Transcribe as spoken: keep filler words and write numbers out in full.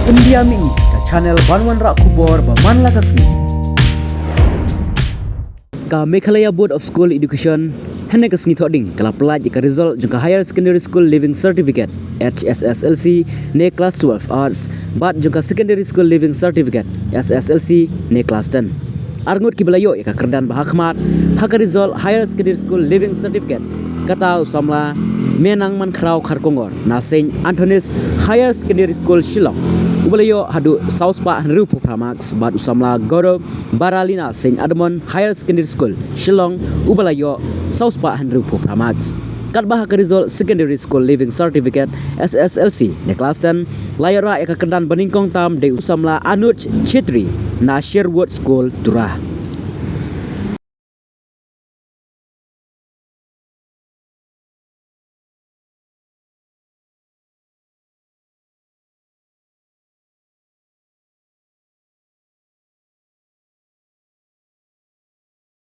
Pyndiam ïa ka channel ban wanrah khubor ba man la ka sngi. Ka Meghalaya Board of School Education hynne ka sngi Thohdieng ka la pyllait ïa ka result jong ka Higher Secondary School Leaving Certificate, H S S L C, ne Class twelve Arts bad jong ka Secondary School Leaving Certificate, S S L C, ne Class ten. Arngut kiba la ïoh ïa ka kyrdan ba hakhmat ha ka result Higher Secondary School Leaving Certificate, kata u samla Menang Mankhraw Kharkongor na Saint Anthony's Higher Secondary School Shillong, uba la ïoh haduh saw spah hynriewphew phra marks, bad u samla Gaurav Barali na Saint Edmund Higher Secondary School Shillong, uba la ïoh saw spah hynriewphew phra marks. Katba ha ka result Secondary School Leaving Certificate, S S L C, ne Class ten, la ïoh rah ïa ka kyrdan ba nyngkong tam da u samla Anuj Chhetri na Sherwood School, Tura.